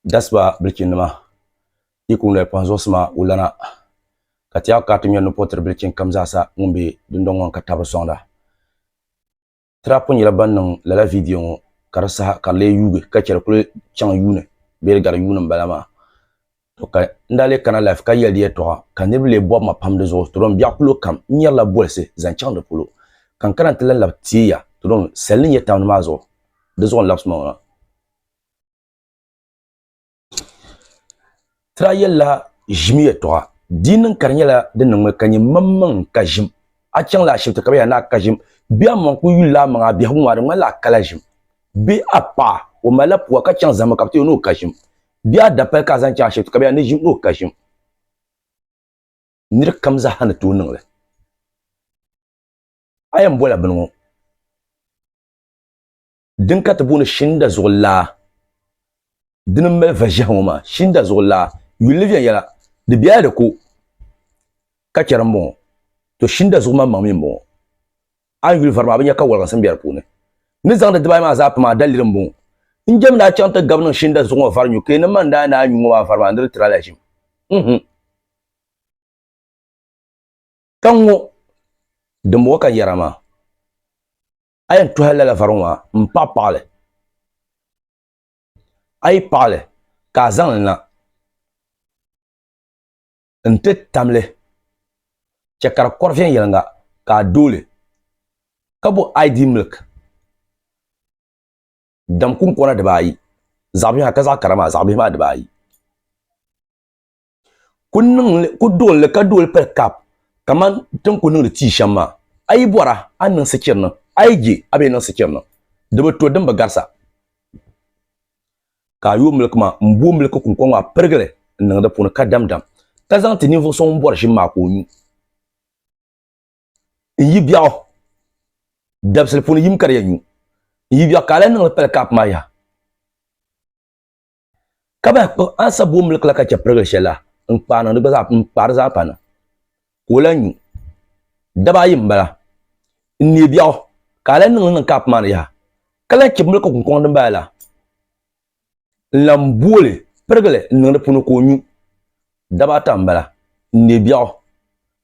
Dasiba bilichinnima yi ku noli pɔhim zuɣusima wulana ka ti yaɣi kaati ŋmɛri ni puɣitiri bilichin kam zaasa ŋun be dundɔŋ ŋɔ ni ka tabiri sɔŋda. Ti daa pun nyɛla ban niŋ lala viidiyo ŋɔ ka di saha ka di lee yuugi ka chɛ di kuli chaŋ yuuni bee di gari yuuni m-bala maa. To ka n daa lee kana live ka yɛli di yɛtɔɣa ka niriba lee bɔbi ma pam di zuɣu to don biɛɣu kulo kam n nyarila bolisi zaŋ chaŋ di polo ka n kana nti lan labi teei ya to don sali ni nyɛ tamdi maa zuɣu di zuɣu n labisi ma ŋɔ na. Ti daa yɛlila ʒim yɛtɔɣa di yi niŋ ka di nyɛla din niŋmi ka nyɛ maŋmaŋ ka ʒim a chaŋla ashibiti ka bɛ yɛli ni a ka ʒim bee a maŋ kuli yulila a maŋa a biɛhigu maa di ŋmanila a kala ʒim bee a paɣa o malila pua ka chaŋ zahima ka bɛ ti yɛli ni o ka ʒim bee a dapali ka a zaŋ chaŋ ashibiti ka bɛ yɛli ni ʒim ni o ka ʒim niri kam zaa ni tooi niŋli a yɛn bola bini ŋɔ Din ka ti booni shinda zuɣu laa, dini m-mali va ʒiɛhi ŋɔ maa, shinda zuɣu laa, yuli li viɛnyɛla, di bela di ko ka chɛri m-bɔŋɔ. To shinda zuɣu maŋmaŋ mi m-bɔŋɔ. A ni yuli vari maa, a bi nya ka wɔliginsim be di puuni. N ni zaŋ di dibaayi maa zaa pam a daliri m-bɔŋɔ. N jɛm ni a chaŋ ti gabi niŋ shinda zuɣu ŋɔ vari nyu, ka yi ni man daa ni a nyu ŋɔ maa vari maa, n di di tiri a la ʒim. Unhun. Ka ŋ-ŋɔ, dimbɔŋɔ ka n yɛra maa. A yɛn tɔhi lala vari ŋɔ maa m-paɣi paɣi li. A yi paɣi li ka a zaŋ li na nti tam li chɛ ka di kɔri viɛnyɛliŋga ka a dooi li ka bo ID milk dam kuŋkɔna dibaayi, zaɣ bihi maa ka zaɣ kara maa zaɣ bihi maa dibaayi. Ku niŋli ku duɣili ka duɣili pali kaap kamani ti ni ku niŋdi tii shɛm maa. A yi bɔra a ni niŋ sichiri niŋ, a yi je a bee niŋ sichiri niŋ. Di bi to din bi garisa. Ka a yooi miliki maa m-booi miliki kuŋkɔŋ maa pirigili n-niŋ di puuni ka damdam, ka zaŋ ti ninvuɣ so ŋun bɔri ʒim maa ka o nyu. N yi biɛɣu dabisili puuni yim ka di yɛn nyu. N yi biɛɣu ka a lahi niŋli pali kaap maa yaha. Ka bahi kpuɣi a ni sa booi miliki la ka chɛ pirigili shɛli la n-kpaai niŋ di gba zaa n-kpaai di zaa pa niŋ ka o lahi nyu. Daba ayi m-bala. N-neei biɛɣu ka a lahi niŋ li niŋ kaap maa ni yaha ka lahi chibi miliki kuŋkɔŋ din bala la n-lan booi li pirigili n-niŋ di puuni ka o nyu. Daba ata m-bala. N-neei biɛɣu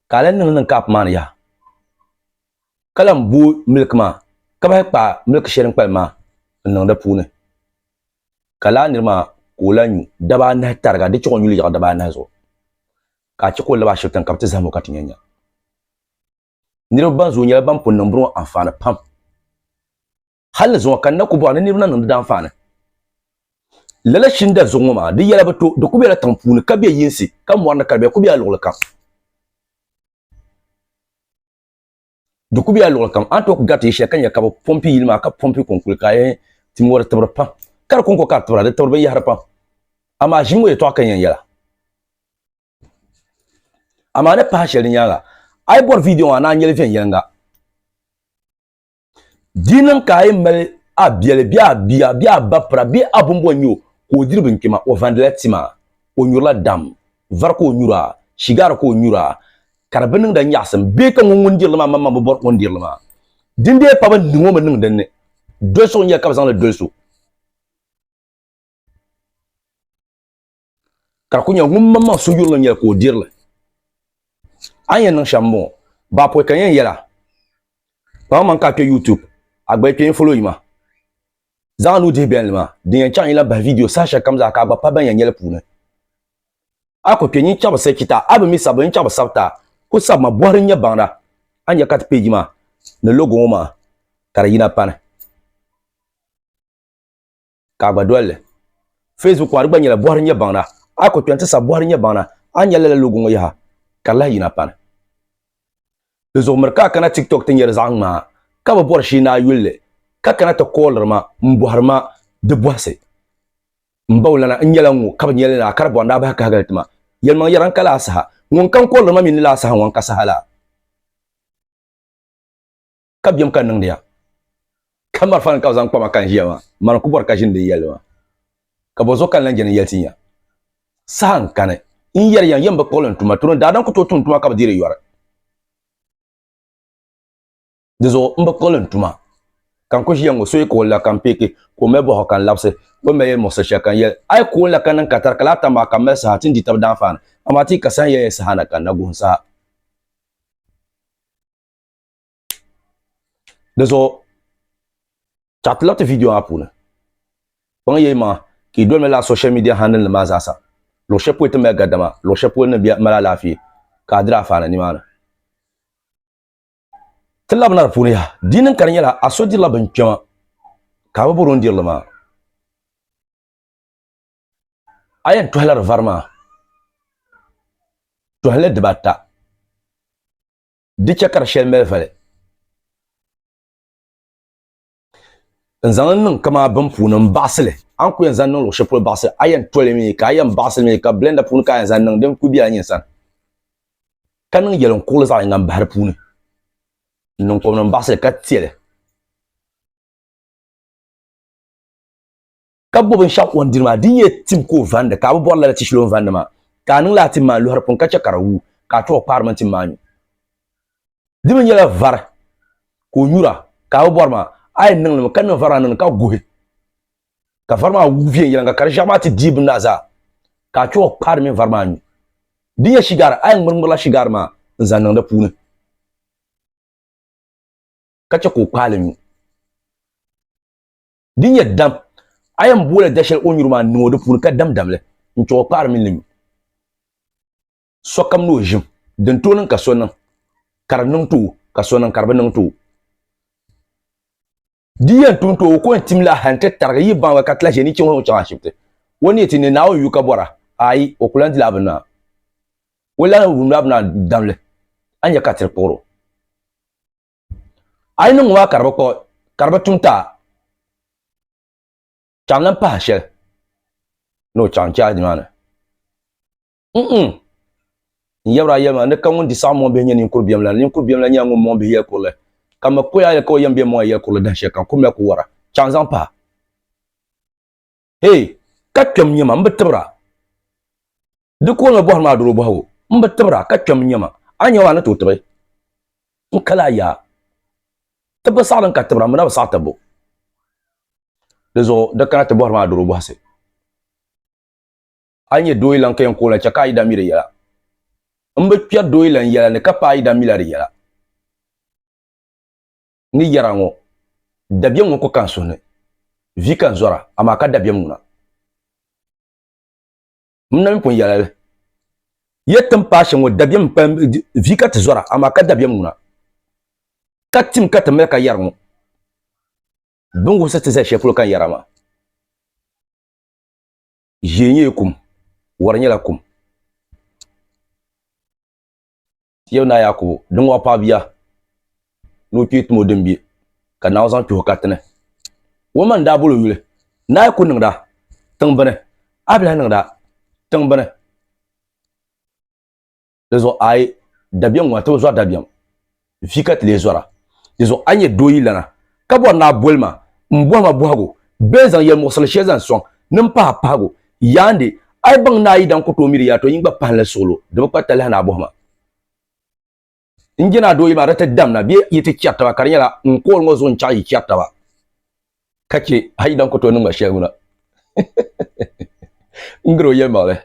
ka a lahi niŋ li niŋ kaap maa ni yaha ka lahi booi miliki maa ka bahi kpaai miliki shɛli din kpalim maa n-niŋ di puuni. Ka lala niri maa ka o lahi nyu daba anahi tariga di chɛ o nyuli yaɣi daba anahi zuɣu ka a chɛ ka o labi ashibiti ni ka bɛ ti zahim o ka ti nya nya. Niriba ban zooi nyɛla ban pun niŋ bini ŋɔ anfaani pam. Hali ni zuŋɔ ka n na ku bɔri ni niriba na niŋdi di anfaani. Lala shinda zuɣu ŋɔ maa di yɛla bi to, di ku bela tiŋ puuni ka be yinsi ka mɔri ni ka di be, di ku bela luɣili kam. Di ku bela luɣili kam. A ni tooi ku gariti yili shɛli ka nya ka bɛ pɔmpi yili maa ka pɔmpi kuŋkuli ka a yɛn ti mɔri tibiri pam. Ka di kɔŋko ka di tibira, di tibiri binyɛhiri pam. Amaa ʒim ŋɔ yɛtɔɣa ka n yɛn yɛla. Amaa ni pahi shɛli di nyaaŋa, a yi bɔri viidiyo ŋɔ a naan nyɛli viɛnyɛliŋga. Di niŋ ka a yi mali a biɛli bee a bia bee a ba pira bee a bumbɔ n-nyɛ o ka o diri binkpima, o vandila tima, o nyurila dam, vari ka o nyura, shigaari ka o nyura, ka di bi niŋda nyaɣisim bee ka ŋun ŋun dirili maa maŋmaŋ bi bɔri o ni dirili maa. Dindee pa bi niŋ o mi niŋ din ni. Dolisigu n-nyɛli ka bɛ zaŋ li doli so. Ka di ku nyɛ ŋun maŋmaŋ suhuyurili n-nyɛli ka o diri li. A ni yɛn niŋ shɛm m-bɔŋɔ, baapɔi ka n yɛn yɛl a, kpaŋmaŋ ka a kpe YouTube, a gba yi kpe n-follow yi ma. Zaŋ a nuu dihi bɛlinli maa, din yɛn chaŋ yi lan bahi video saha shɛli kam zaa ka a gba pahi ban yɛn nya li puuni. A ku kpe nyin chaŋ bi search ti a, a bi mi sabbu nyin chaŋ bi sabi ti a, ku sabi ma bɔhiri n-nyɛ baŋda, a ni nya ka ti page maa ni logo ŋɔ maa ka di yina pani. Ka a gba doli li. Facebook maa di gba nyɛla bɔhiri nyɛ baŋda. A ku kpe nti sabi bɔhiri nyɛ baŋda, a ni nya lala logo ŋɔ yaha ka di lahi yina pani. Di zuɣu miri ka a kana TikTok ti nya di zaɣ ŋmaa ka bi bɔri shee ni a yuli li ka kana ti kooliri ma m-bɔhiri ma di bɔhisi. M ba o lana n nyɛla ŋ-ŋɔ ka bi nyɛli ni a ka di bɔri ni a bahi kahigili ti ma. Yɛlimaŋ yɛra n ka laa saha. Ŋun kam kooliri ma mi ni laa saha ŋɔ n ka saha laa. Ka biɛm ka niŋdi ya, ka marafa ni ka bɛ zaŋ kpa ma ka n ʒiya maa, mani ku bɔri ka ʒini din yɛlli maa. Ka bɔzuɣu ka n lan je ni n yɛli ti ya? Saha n-kani, n yɛri ya, yɛm bi kpuɣili n tuma, tuuni daadam ku tooi tum tuma ka bi deeri yɔri. Di zuɣu m bi kpuɣili n tuma. Ka n ku ʒiya ŋɔ, so yi kooli la ka n peeki, ka o mali bɔhigu ka n labisi, o ni mali yɛlimuɣisiri shɛli ka n yɛli, A yi kooli la ka niŋ katari ka lala tam maa ka m mali saha ti ni di tab daanfaani, amaa ti yi ka saha n yɛli ya saha na ka n na guhi n saha. Di zuɣu chaɣ ti labiti vidiyo maa puuni. Kpaŋ ya yimaŋa ka yi dolimi lala social media handle nim maa zaasa. Luɣ shɛli polo ti mali gadama, luɣ shɛli polo ni bɛ mali alaafee ka a diri afaani nimaani. Ti labina di puuni yaha, di niŋ ka di nyɛla a so dirila bin kpɛma ka a bi bɔri o ni dirili maa. A yɛn tɔhila di vari maa tɔhili dibata di chɛ ka di shɛli mali vali n zaŋ li niŋ kamani bin puuni n baɣasi li a ni ku yɛn zaŋ niŋ luɣu shɛli polo baɣasi a yɛn toli mi ka a yɛn baɣasi li mi ka blender puuni ka a yɛn zaŋ niŋ din ku biɛla nyɛ sani ka niŋ yɛlim kuɣuli zaɣ yinga n bahi di puuni n niŋ kom ni n baɣasi li ka tiɛli ka bo binshaɣu o ni diri maa di nyɛ tim ka o vandi ka a bi bɔri lala ti shɛli o ni vandi maa ka a niŋ lala tim maa n-lɔhi di puuni ka chɛ ka di wuui ka a tooi kpaari mini tim maa nyu. Di mi nyɛla vari ka o nyura ka a bi bɔri maa a yɛn niŋ li mi ka niŋ vari maa niŋ ka guhi ka vari maa wuui viɛnyɛliŋga ka di ʒiɛɣu maa ti dii bini maa zaa ka a tooi kpaari mini vari maa nyu. Di nyɛ shigaari a yɛn ŋmiri ŋmirila shigaari maa n-zaŋ niŋ di puuni ka chɛ ka o kpaai li nyu. Di nyɛ dam, a yɛn boola da shɛli o ni nyuri maa n-niŋ o di puuni ka damdam li n-chɛ o kpaari mini li nyu. Sokam ni o ʒim, din tooi niŋ ka so niŋ ka di niŋ ti o, ka so niŋ ka di bi niŋ ti o. Di yɛn tum ti o, o ko yɛn tim la hal nti tarigi yi baŋ ba ka ti lahi ʒe ni chaŋ o chaŋ ashibiti. O ni yɛti ni Naawuni yu ka bɔra, aai, o ku lan dila a bini maa. O lan wumla a bini maa damli, a ni nya ka tiri kpuɣir o. A yi niŋ ŋɔ maa ka di bi kpuɣi, ka di bi tum ti a, chaŋ lan pahi shɛli ni o chaŋ n-chaai nimaani. Mm-mm. N yɛbiri a yɛli ma ni ka ŋun di saɣim mɔŋ bihi nyɛ ninkuri biɛmlana. Ninkuri biɛmlana nyɛla ŋun mɔŋ bihi yɛli kurili, ka mi kɔya yɛli ka o yɛn be mɔŋ ya yɛli kurili dahin shɛli kam, kum la ku wara. Chaŋ zaŋ pahi. Hey, ka kpɛm nyɛ ma, m bi tibira. Di kooni mi bɔhiri maa doro bɔhigu, m bi tibira ka kpɛm nyɛ ma. A nya maa ni tooi tibi n kali a yaa. Tibbu saɣiri n ka tibira, m bi na bi saɣi tibbu. Di zuɣu di kana ti bɔhiri maa doro bɔhisi. A nyɛ dooyi lan ka yɛn kooni la, chɛ ka a yida mi di yɛla. M bi kpɛri dooyi lan yɛla ni ka paai yida mi la di yɛla. N ni yɛra ŋɔ, dabiɛm ŋɔ ku ka n suhu ni. Vi ka n zɔra, amaa ka dabiɛm ŋuna. M na mi pun yɛla li. Yɛ tim paai shɛm ŋɔ, dabiɛm m-kpalim vi ka ti zɔra, amaa ka dabiɛm ŋuna. Ka tim ka ti mali ka yɛri ŋɔ. Bɛ ni wuhisi ti zali shɛli polo ka n yɛra maa. Ʒee nyɛla kum, wari nyɛla kum. Yɛbu Naa Yakubu din ŋɔ paɣa bia ni o kpee tumo din be ka Naawuni zaŋ kpihi o katini. O ma n-daa boli o yuli, Naa yi ku niŋda tiŋ bini, a bi lahi niŋda tiŋ bini. Di zuɣu ayi dabiɛm ŋɔ ti bi zɔri dabiɛm, vi ka ti lee zɔra. Di zuɣu a nyɛ doo yi lana ka bɔri ni a boli ma m-bɔhi ma bɔhigu bee n-zaŋ yɛlimuɣisirili shɛli zaŋ sɔŋ ni m pahi a pahigu yaandi, a yi baŋ ni a yidan ku tooi miri ya, to nyin gba pahimla suɣilo, di bi kpa talahi ni a bɔhi ma. N je ni a doo yi maa di ti damna bee yi ti chɛri taba ka di nyɛla n kooli ŋɔ zuɣu n-chaɣ yi chɛri taba ka chɛ a yidan ku tooi niŋ ma shɛli ŋuna. N gari o yɛlimaŋli.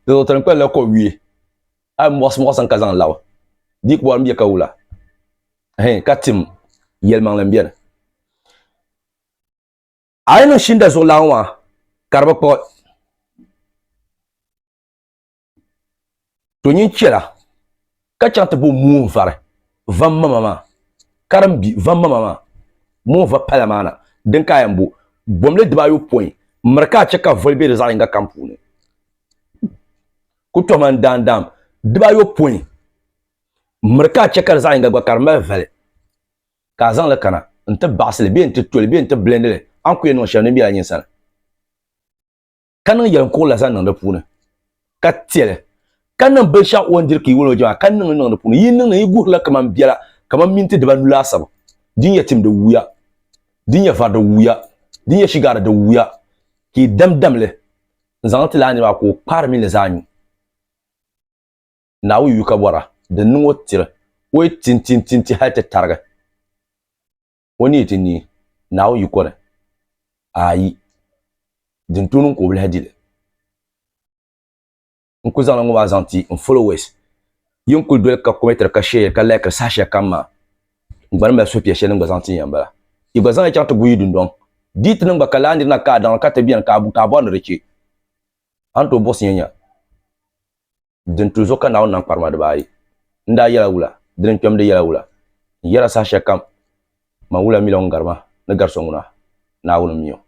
Di zuɣu ti ni kpalila ko wie a yi muɣisi muɣisi n ka zaŋ labi di yi ku bɔri m bɛ ka wula ka tim yɛlimaŋli n bɛni. A yi niŋ shinda zuɣulana ŋɔ maa ka di bi kpuɣi to nyin chɛla ka chaŋ ti bo moon vari vam mama maa ka din bi vam mama maa moon va pala maa na din ka a yɛn bo bomli dibaayopɔin miri ka a chɛ ka voli bɛ di zaɣ yinga kam puuni ku tɔhima n daandaam dibaayopɔin miri ka a chɛ ka di zaɣ yinga gba ka di mali vali ka a zaŋ li kana n-ti baɣisi li bee n-ti toli bee n-ti bilendi li a ni ku yɛn niŋ shɛli ni bela nyin sani ka niŋ yɛlinkuɣili la zaŋ niŋ di puuni ka tɛli ka niŋ binshɛɣu o ni diri ka yi wali o jɛma ka niŋ li niŋ di puuni yi niŋ li yi guhirila kaman biɛla kaman minti dibanu laasabu din nyɛ tim di wuya din nyɛ vari di wuya din nyɛ shigaari di wuya ka yi damdam li n-zaŋ li ti lala nira maa ka o kpaari mini li zaa nyu. Naawuni yu ka bɔra, di niŋ o tiri, o yi ti nti nti nti hali ti tarigi. O ni yi ti neei Naawuni yiko ni, ayi, din tu niŋ ka o bi lahi di li. N ku zaŋla ŋɔ maa zaŋ ti n followers. Yi ni kuli doli ka commentiri ka share ka likiri saha shɛli kam maa, n gba ni mali suhupiɛl shɛli ni n gba zaŋ ti ya m-bala. Yi gba zaŋya chaŋ ti gu yi dundɔŋ. Di yi ti niŋ gba ka lala niri na ka a daŋ ka ti beni ka a bɔri ni di chɛ, a ni tooi buɣisi ya nya. Din tuhi zuɣu ka Naawuni nam kparima dibaayi. N daa yɛla wula? Dini n-kpɛm di yɛla wula? N yɛra saha shɛli kam, man wula mila ŋun gari ma ni gari so ŋuna? Naawuni m-mi o.